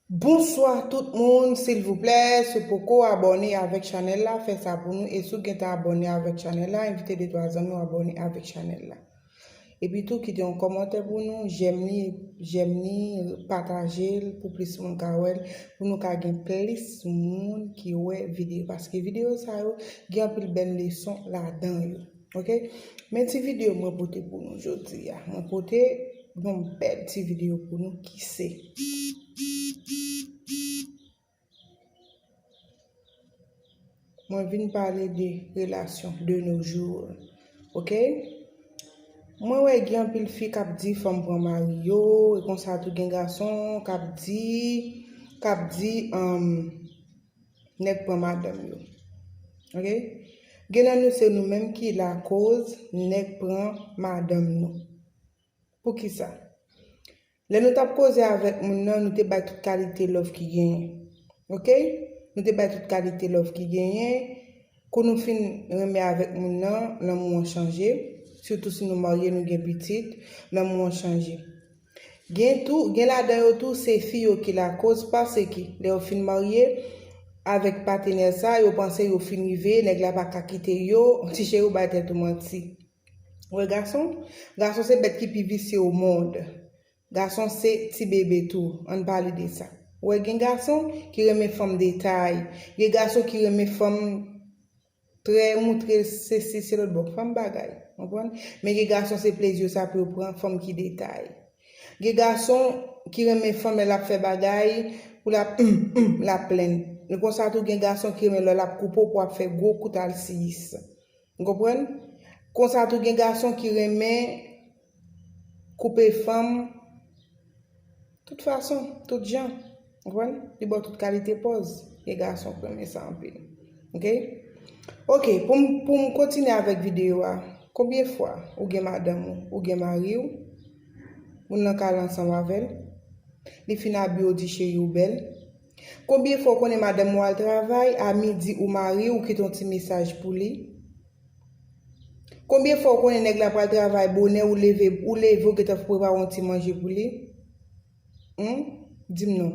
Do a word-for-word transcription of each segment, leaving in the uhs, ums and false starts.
Bonswa tout moun, silvouplè, si w poko abòne avèk chanèl la, fè sa pou nou, e si w gentan abòne avèk chanèl la, envite de twa zanmi w abòne avèk chanèl la. Epi tou, kite yon kòmantè pou nou, jèm li, jèm li, pataje l pou plis moun ka wè l, pou nou ka gen plis moun ki wè videyo, paske videyo sa yo gen anpil bèl leson ladan yo. Ok? Men ti videyo mwen pote pou nou jodi a. Mwen pote yon bèl ti videyo pou nou ki se. Mwen vin pale de relasyon de nos jours. Ok? Mwen wè gen anpil fi k ap di fanm pran mari yo, e konsa tou gen gason k ap di, k ap di, um, nèg pran madanm yo. Ok? Gen nan nou se nou menm ki lakoz nèg pran madanm nou. Poukisa? Lè nou t ap koze avèk moun nan, nou te bay tout kalite love ki genyen. Ok? Nou te bay tout kalite love ki genyen. Kou nou fin renmen avèk moun nan, lanmou an chanje. Sitou si nou marye, nou gen pitit, lanmou an chanje. Gen tou, gen ladan yo tou, se fi yo ki lakoz, paske lè yo fin marye avèk patenè sa, yo panse yo fin rive, nèg la pa ka kite yo, ti cheri, ou bay tèt ou manti. Ou wè gason? Gason se bèt ki pi visye o mond. Gason se ti bebe tou, ann pale de sa. Ou wè gen gason ki renmen fanm detay, gen gason ki renmen fanm trè moutre sesi se lòt bò, fanm bagay, konprann? Men gen gason se plezi yo sa pou yo pran fanm ki detay. Gen gason ki renmen fanm lè l ap fè bagay, pou l ap, mm, mm, l ap plenn. Men konsa tou gen gason ki renmen lè l ap koupe w pou w ap fè gwo kout alsiyis. Ou konprann? Konsa tou gen gason ki renmen koupe fanm tout fason, tout jan. Ou konprann? Li ba w tout kalite pòz. Gen gason k renmen sa anpil. Ok? Ok, pou m, pou m kontinye avèk videyo a, konbyen fwa ou gen madanm ou, ou gen mari w, moun nan ka al ansanm avè l, li fin abiye w di cheri ou bèl? Konbyen fwa w konnen madanm ou al travay, a midi ou mari w kite yon ti mesaj pou li? Konbyen fwa w konnen nèg la pral travay bonè, ou leve, ou leve, ou gentan prepare yon ti manje pou li? Hmm? Di m non.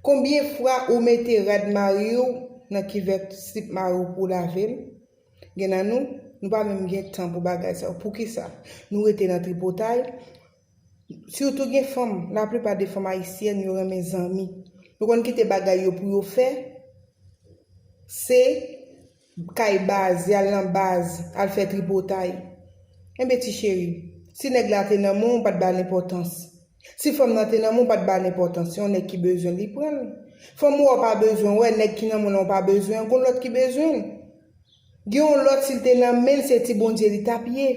Konbyen fwa ou mete rad mari w nan kivèt slip mari w pou w lave l? Gen nan nou, nou pa menm gen tan pou bagay sa yo. Poukisa? Nou rete nan tripotay. Sitou gen fanm, laplipa de fanm ayisyèn, yo renmen zanmi. Yo konn kite bagay yo pou yo fè. Se kay baz, y al nan baz, al fè tripotay. Enben, ti cheri, si nèg la te nan men w, ou pa t ba l enpòtans. Si fanm nan te nan men w, ou pa t ba l enpòtans. Se yon nèg ki bezwen l, li pran l. Fanm ou a pa bezwen w, nèg ki nan men w lan ou pa bezwen l, gon lòt ki bezwen l. Gen yon lòt, si l te nan men l, se ti Bondye li t ap ye.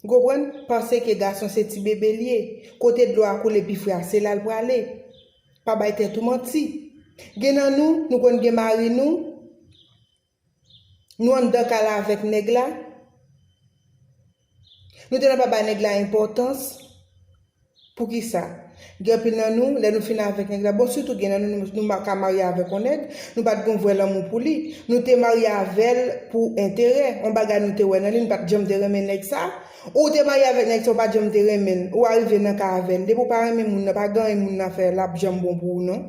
Ou konprann? Paske gason se ti bebe l ye. Kote dlo a koule pi fre a, se la l prale. Pa bay tèt ou manti. Gen nan nou, nou konn gen mari nou, nou anndan kay la avèk nèg la. Nou te nan pa bay nèg la enpòtans. Poukisa? Gen anpil nan nou, lè nou fin avèk nèg la, bon, sitou gen nan nou, nou, nou ma-, ka marye avèk yon nèg, nou pa t gon vrè lanmou pou li. Nou te marye avè l pou enterè, yon bagay nou te wè nan li, nou pa t janm te renmen nèg sa. Ou te marye avèk nèg sa, ou pa t janm te renmen l, ou arive nan kay avè l. Depi w pa renmen moun nan, pa gen anyen moun nan fè, l ap janm bon pou ou, non.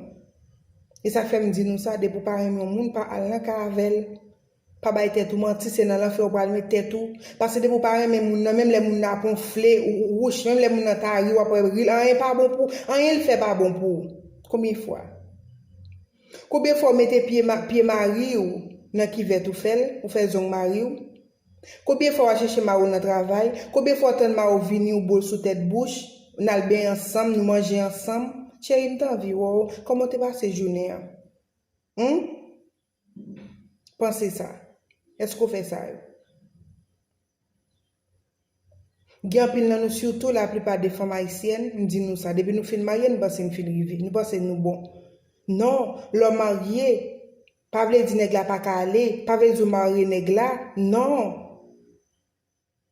E sa k fè m di nou sa, depi w pa renmen yon moun, pa al nan kay avè l. Pa bay tèt ou manti, se nan lanfè ou pral met tèt ou. Paske depi w pa renmen moun nan, menm lè moun nan ap wonfle, ou, ou, wouch, menm lè moun nan ta ri, w ap wè ri l, anyen pa bon pou ou, anyen l fè pa bon pou ou. Konbyen fwa? Konbyen fwa w mete pye ma-, pye mari w nan kivèt ou fè l, ou fè zong mari w? Konbyen fwa w al chèche mari w nan travay? Konbyen fwa w tann mari w vini, ou bo l sou tèt bouch, n al benyen ansanm, nou manje ansanm? Cheri, m t anvi wè w, kòman w te pase jounen an? Hum? Panse sa. Èske w fè sa yo? Gen anpil nan nou, sitou laplipa de fanm ayisyèn, m di nou sa, depi nou fin marye, nou panse n fin rive, nou panse nou bon. Non, lè w marye, pa vle di nèg la pa ka ale, pa vle di w marye nèg la, non.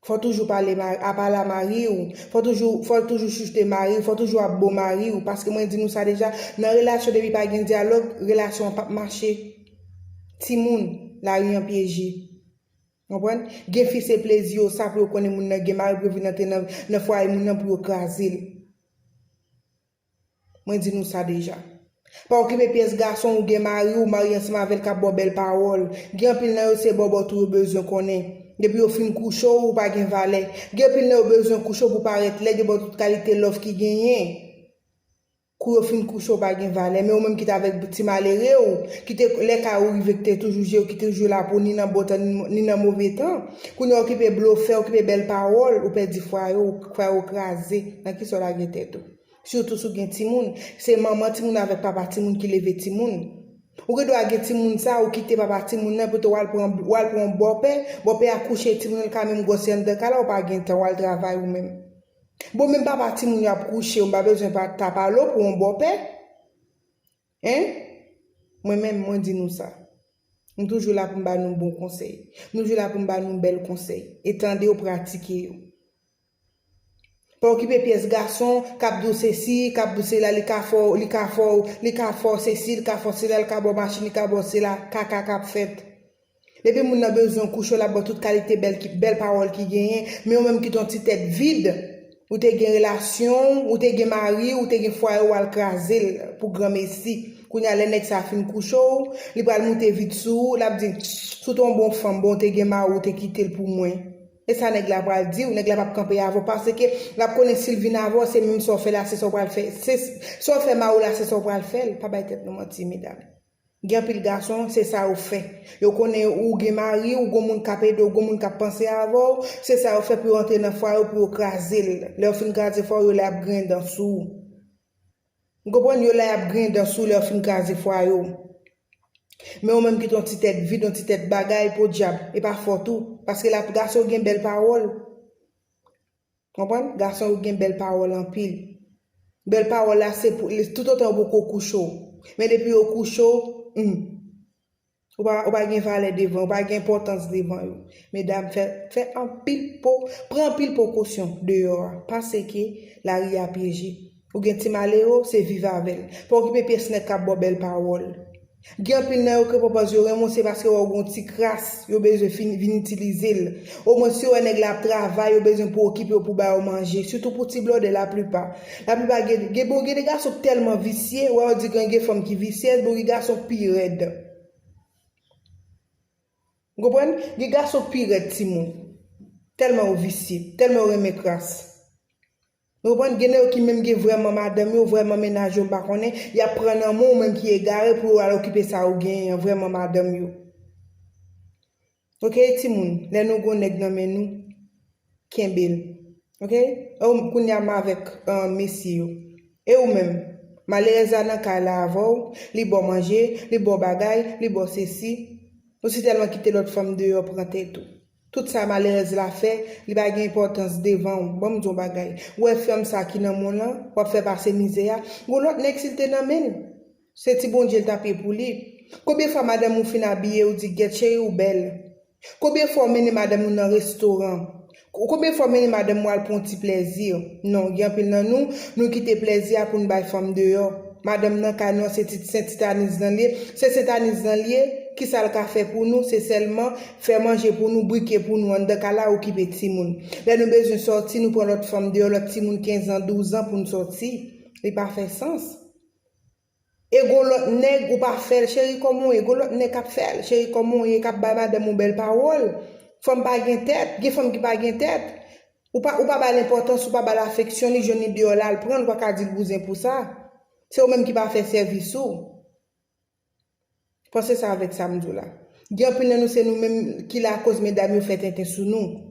Fò toujou pale ma-, a pale a mari w. Fò toujou, fò toujou chouchoute mari w. Fò toujou ap bo mari w. Paske mwen di nou sa deja, nan relasyon depi pa gen dyalòg, relasyon an p ap mache. Timoun, lari an pyeje. Konprann? Gen fi se plezi yo sa pou yo konnen moun nan gen mari pou yo vin antre nan, nan fwaye moun nan pou yo kraze l. Mwen di nou sa deja. Pa okipe pyès gason, ou gen mari, ou marye ansanm avè l k ap ba w bèl pawòl. Gen anpil nan yo se bòbò tou yo bezwen konnen. Depi yo fin kouche w, ou pa gen valè. Gen anpil nan yo bezwen kouche w pou parèt lèd, yo ba w tout kalite love ki genyen. Kou yo fin kouche w pa gen valè, men ou menm ki t avèk ti malere w, ki te lè kay ou rive ki te toujou je w, ki te toujou la pou w ni nan bon tan, ni, ni nan move tan. Kounye a okipe blofè, okipe bèl pawòl, ou pèdi fwaye w, fwaye w kraze. Nan kisa w lage tèt ou? Sitou si w gen timoun, se manman timoun avèk papa timoun ki leve timoun. Ou gen dwa gen timoun sa, ou kite papa timoun nan, epi w al pran, w al pran yon bòpè, bòpè a kouche timoun nan, l ka menm gwòs li anndan kay la, ou pa gen tan, w al travay ou menm. Bon, menm papa timoun yo ap kouche, ou pa bezwen pa ta pale w pou yon bòpè. Hein? Mwen menm, mwen di nou sa. M toujou la pou m ba nou bon konsèy. M toujou la pou m ba nou bèl konsèy. E tande yo, pratike yo. Pa okipe pyès gason k ap di w sesi, k ap di w sela, li ka fè w, li ka fè w, li ka fè w sesi, li ka fè w sela, li ka ba w machin, li ka ba w sela, kaka k ap fèt. Depi moun nan bezwen w kouche w, l ap ba w tout kalite bèl ki, bèl pawòl ki genyen, men ou menm ki t on ti tèt vid, ou te gen relasyon w, ou te gen mari w, ou te gen fwaye w, w al kraze l pou granmesi. Kounye a, lè nèg sa fin kouche w, li pral moute vit sou ou, l ap di, "Si w te yon bon fanm, bon, w te gen mari w, w te kite l pou mwen." E sa nèg la pral di w, nèg la p ap kanpe avè w, paske l ap konnen si l vin avè w, se menm sa w fè la, se sa w pral fè, se sa w fè mari w la, se sa w pral fè l. Pa bay tèt nou manti, medam. Gen anpil gason, se sa yo fè. Yo konnen ou gen mari, ou gon moun k ap ede w, gon moun k ap panse avè w, se sa yo fè pou yo antre nan fwaye w, pou yo kraze l. Lè yo fin kraze fwaye w, yo la y ap griyen dan sou ou. Ou konprann? Yo la y ap griyen dan sou ou lè yo fin kraze fwaye w. Men ou menm ki t on ti tèt vid, on ti tèt bagay, podyab, e pa fòt ou. Paske la, gason yo gen bèl pawòl. Konprann? Gason yo gen bèl pawòl anpil. Bèl pawòl la, se pou, toutotan yo poko kouche w. Men depi yo kouche w, hmm, ou pa, ou pa gen valè devan, ou pa gen enpòtans devan yo. Medam, fè, fè anpil po, pran anpil prekosyon deyò a, paske lari a pyeje. Ou gen ti malere w, se viv avè l. Pa okipe pyès nèg k ap ba w bèl pawòl. Gen anpil nan yo ke pwopòz yo renmen w, se paske yo wè w gen yon ti kras, yo bezwen fin, vin itilize l. Omwen si yo wè nèg la ap travay, yo bezwen pou okipe w, pou ba yo manje. Sitou pou ti blòdè laplipa. Laplipa gen, gen, bon, gen de gason k tèlman visye, wè yo di gen, gen fanm ki visyèz, bon, gen gason k pi rèd. Ou konprann? Gen gason k pi rèd timoun. Tèlman yo visye, tèlman yo renmen kras. Ou konprann? Gen nan yo ki menm gen vrèman madanm yo, vrèman mennaj yo, m pa konnen, y ap pran nan men w menm ki egare pou yo al okipe sa yo genyen an, vrèman madanm yo. Oke, timoun, lè nou gon nèg nan men nou, kenbe l. Oke? E w, kounye a m avèk, ah, mesye yo. E ou menm, malerèz la nan kay la avè w, li ba w manje, li ba w bagay, li ba w sesi. Ou si tèlman kite lòt fanm deyò pran tèt ou. Tout sa malerèz la fè, li pa gen enpòtans devan w. Ban m di w yon bagay. Ou wè fanm sa ki nan men w lan, w ap fè pase mizè a. Gon lòt nèg si l te nan men l, se ti Bondye l t ap ye pou li. Konbyen fwa madanm ou fin abiye, ou di, "Gèt cheri, ou bèl"? Konbyen fwa w mennen madanm ou nan restoran? Ko-, konbyen fwa w mennen madanm ou al pran yon ti plèzi? Non, gen anpil nan nou, nou kite plèzi a pou n bay fanm deyò. Madanm nan kay nou an, se ti, se Sentaniz nan l ye. Se Sentaniz nan l ye, kisa l ka fè pou nou? Se sèlman fè manje pou nou, brike pou nou, anndan kay la, okipe timoun. Lè nou bezwen sòti, nou pran lòt fanm deyò, lòt timoun kenz an, douz an pou n sòti. Li pa fè sans. E gon lòt nèg, ou pa fè l, cheri, kòman w ye? Gon lòt nèg k ap fè l, cheri, kòman w ye? K ap bay madanm ou bèl pawòl. Fanm pa gen tèt, gen fanm ki pa gen tèt. Ou pa, ou pa ba l enpòtans, ou pa ba l afeksyon, li jwenn li deyò la, l pran l, ou pa ka di l bouzen pou sa. Se ou menm ki pa fè sèvis ou. Panse sa avèk sa m di w la. Gen anpil nan nou, se nou menm ki lakoz medam yo fè tenten sou nou.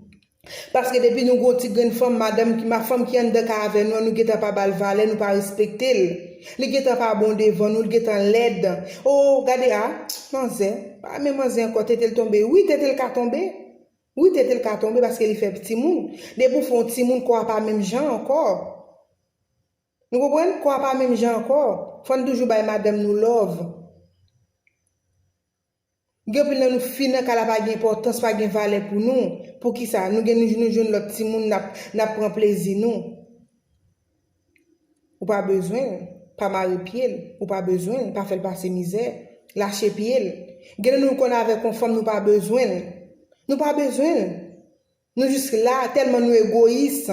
Paske depi nou gon ti grenn fanm, madanm ki, ma fanm ki anndan kay avè nou an, nou gentan pa ba l valè, nou pa respekte l. Li gentan pa bon devan nou, li gentan lèd. O, gade a, manzè, pa renmen manzè ankò, tete l tonbe. Wi, tete l ka tonbe. Wi, tete l ka tonbe paske li fè timoun. Depi w fè yon timoun, kò a pa menm jan ankò. Nou konprann? Kò a pa menm jan ankò. Fò n toujou bay madanm nou love. Gen anpil nan nou fi nan kay la pa gen enpòtans, pa gen valè pou nou. Poukisa? Nou gen, nou, nou jwenn lòt timoun, n ap, n ap pran plezi nou. Ou pa bezwen l, pa mare pye l, ou pa bezwen l, pa fè l pase mizè, lache pye l. Gen nan nou konn avèk yon fanm, nou pa bezwen l. Nou pa bezwen l. Nou jis la, tèlman nou egoyis.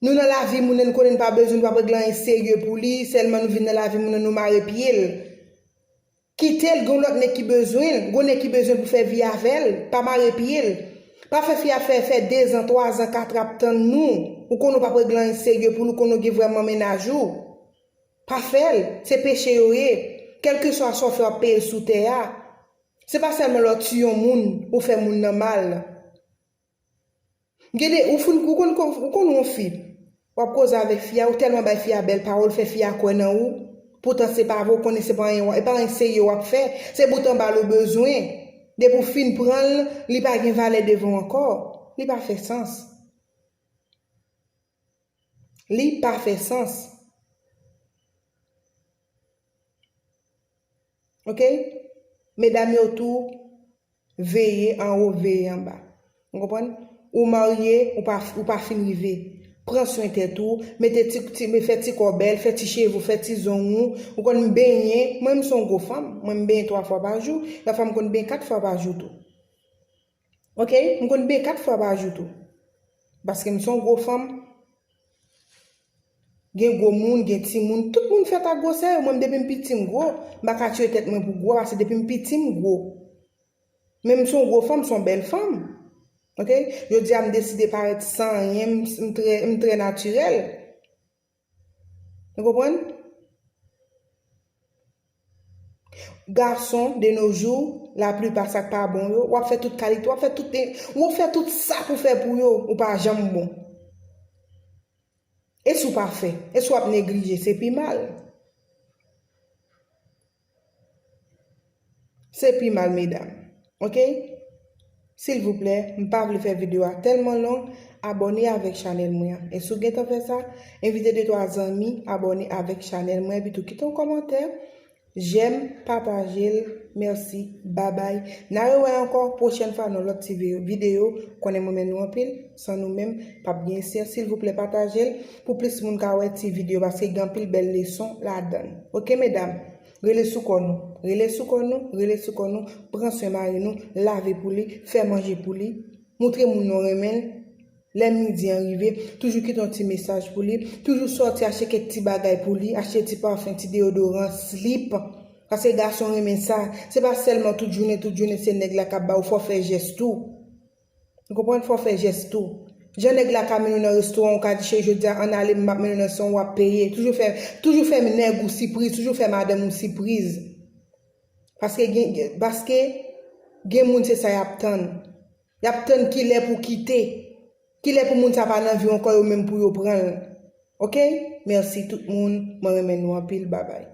Nou nan lavi moun nan, nou konnen nou pa bezwen, nou pa regle anyen serye pou li, sèlman nou vin nan lavi moun nan, nou mare pye l. Kite l, gen yon lòt nèg ki bezwen l, gen yon nèg ki bezwen l pou fè vi avè l, pa mare pye l. Pa fè fi a fè, fè dezan, twazan, katran ap tann nou. Ou konnen w p ap regle anyen serye pou l, ou konnen w gen vrèman mennaj ou. Pa fè l, se peche yo ye. Kèlkeswa sa w fè, w ap peye l sou tè a. Se pa sèlman lè w tiye yon moun, ou fè moun nan mal. Gen de, ou fin, ou konn, ou konn yon fi. W ap koze avèk fi a, ou tèlman bay fi a bèl pawòl, fè fi a kwè nan ou. Poutan se pa vre, ou konnen se pa anyen, e pa anyen serye w ap fè. Se bout anba l ou bezwen. Depi w fin pran l, li pa gen valè devan w ankò. Li pa fè sans. Li pa fè sans. Ok? Medam yo tou, veye anwo, veye anba. Ou konprann? Ou marye, ou pa, ou pa fin rive. Pran swen tèt ou, mete ti, ti, fè ti kò bèl, fè ti cheve w, fè ti zong ou. Ou konn benyen, mwen m se yon gwo fanm, mwen m benyen twa fwa pa jou, lòt fwa m konn benyen kat fwa pa jou tou. Ok? M konn benyen kat fwa pa jou tou. Paske m se yon gwo fanm. Gen gwo moun, gen timoun, tout moun fèt ak gwosè yo. Mwen, depi m piti, m gwo. M pa ka tiye tèt mwen pou gwo, paske depi m piti, m gwo. Men m se yon gwo fanm, m se yon bèl fanm. Ok? Jodi a, m deside parèt san anyen, m, m trè, m trè natirèl. Ou konprann? Gason, de nos jours, laplipa sa k pa bon yo, w ap fè tout kalite, w ap fè tout, w ap fè tout sa pou fè pou yo, ou pa janm bon. E si w pa fè? E si w ap neglije? Se pi mal. Se pi mal, medam. Ok? Silvouplè, m pa vle fè videyo a tèlman long, abòne avèk chanèl mwen an. E si w gentan fè sa, envite de twa zanmi abòne avèk chanèl mwen, epi tou kite yon kòmantè, jèm, pataje l, mèsi, babay. N a rewè ankò pwochèn fwa nan lòt ti vi-, videyo, konnen mwen renmen nou anpil, san nou menm, p ap gen esans, silvouplè pataje l, pou plis moun ka wè ti videyo, paske gen anpil bèl leson ladan l. Ok, medam? Rele sou kò nou, rele sou kò nou, rele sou kò nou, pran swen mari nou, lave pou li, fè manje pou li, moutre moun nou renmen l, lè midi an rive, toujou kite yon ti mesaj pou li, toujou sòti achte kèk ti bagay pou li, achte ti pafen, ti deyodoran, slip, paske gason renmen sa, se pa sèlman tout jounen, tout jounen se nèg la k ap ba w, fò w fè jès tou. Ou konprann? Fò w fè jès tou. Jan nèg la ka mennen w nan restoran, ou ka di, cheri, jodi a, ann ale, m ap mennen w nan restoran, w ap peye. Toujou fè, toujou fè nèg ou sipriz, toujou fè madanm ou sipriz. Paske gen, paske gen moun se sa y ap tann. Y ap tann kilè pou kite. Kilè pou moun sa pa nan vi w ankò, yo menm pou yo pran l. Ok? Mèsi tout moun. Mwen renmen nou anpil. Babay.